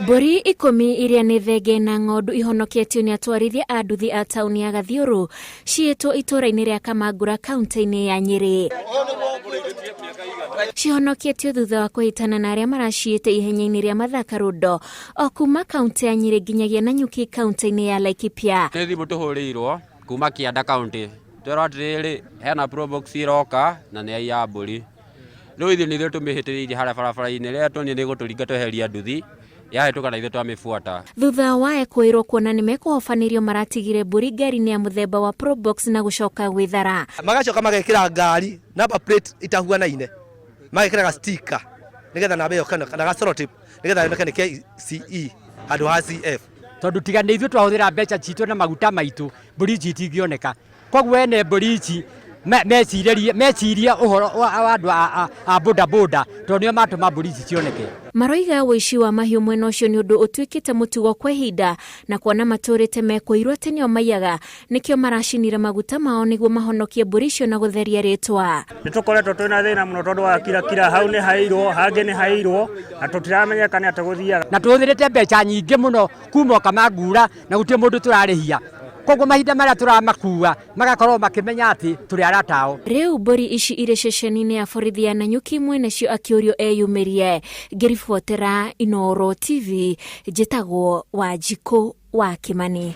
Mbũri ikũmi iria nĩ thenge na ng'ondu ihonoketio nĩ atwarithia a nduthi a taũni ya Gathiũrũ ciĩtwo itũũra-inĩ rĩa Kamangũra kaunti-inĩ ya Nyĩrĩ. Cihonoketio thutha wa kũhĩtana na arĩa maraciĩte ihenya-inĩ rĩa Mathaka Rũndo o kuma kaunti ya Nyĩrĩ nginyagia Nanyuki kaunti-inĩ ya Laikipia. Nĩ thimũ tũhũrĩirwo kuma kĩanda kaunti twerwo atĩrĩrĩ hena probox iroka na nĩ aiya mbũri. Rĩu ithuĩ nĩ ithuĩ tũmĩhĩtĩrĩirie harĩa barabara-inĩ, rĩrĩa tuonire nĩ ĩgũtũringa tweheria nduthi, yahĩtũka na ithuĩ twamĩbuata. Thutha wa ekũĩrwo kuona nĩ mekũhobanĩrio maratigire mbũri ngari-inĩ ya mũthemba wa Probox na gũcoka gwĩthara. Magacoka magekĩra ngari number plate itahuanaine, magekĩra ga sticker nĩgetha namba ĩyo kana ga cellotape nĩgetha yoneke nĩ KCE handũ ha CF. Tondũ tiga nĩ ithuĩ twahũthĩra mbeca citũ na maguta maitũ, mbũri ici itingĩoneka. Koguo ene mbũri ici mecirĩrie mecirie ũhoro wa andũ a boda boda tondũ nĩo matũma mbũri ici cioneke. Maroiga ũici wa mahiũ mwena ũcio nĩ ũndũ ũtuĩkĩte mũtugo kwa ihinda na kuona matũrĩte mekũirwo atĩ nĩo maiyaga nĩkĩo maracinire maguta mao nĩguo mahonokie mbũri icio na gũtheria rĩtwa. Nĩ tũkoretwo twĩna thĩna mũno tondũ wa kirakira hau nĩ hairwo hangĩ nĩ hairwo na tũtiramenyeka nĩ atĩ gũthiaga. Na tũhũthĩrĩte mbeca nyingĩ mũno kuma Kamangura na gũtirĩ mũndũ tũrarĩhia. Koguo mahinda marĩa tũramakua magakorwo makĩmenya atĩ tũrĩ arata ao. Rĩu mbũri ici irĩ ceceni-inĩ ya borithi ya Nanyuki mwene cio akĩũrio eyumĩrie. Ngĩribotera Inooro TV njĩtagwo Wanjikũ wa Kĩmani.